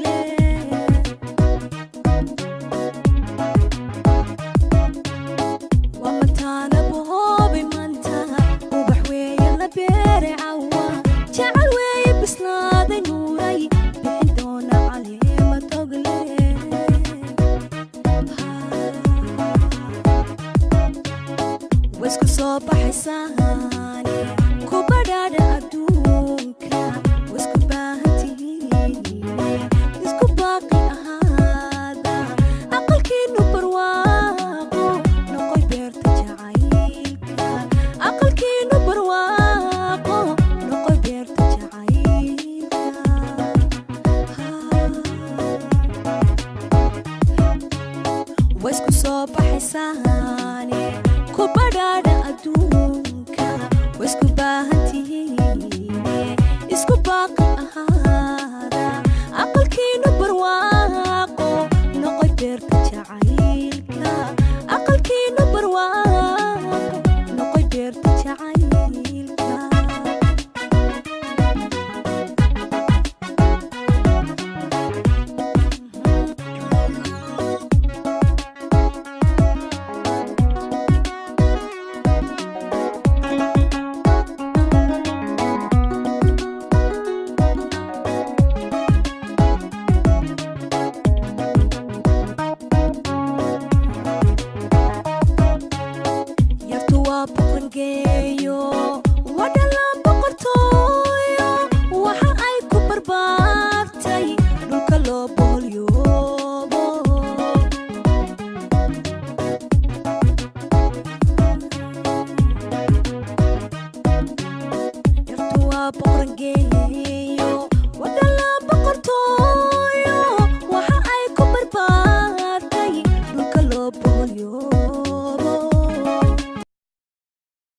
dogle. Wamataana bohobi manta, ubax weeye la beere cawa, jecel weeye bislaaday nuuray, bixin doona caleema dogle. Waisku soo baxaysaane ku badhaadha adduunka, waisku baahantihiine isku baaqi ahaada, aqalkiinu barwaaqo noqoy beerta jacaylka, aqalkiinu barwaaqo noqoy beerta jacaylka. Waisku soo baxaysaane ku badhaadha adduunka, waisku baahantihiine isku baaqi ahaada, aqalkiinu barwaaqo noqoy beerta jacaylka, aqalkiinu barwaaqo noqoy beerta jacaylka. Yartu waa boqorgeeyo, waa dhalaan boqortooyo, waxa ay ku barbaartay dhulka loo boholyoobo. Yartu waa boqorgeeyo,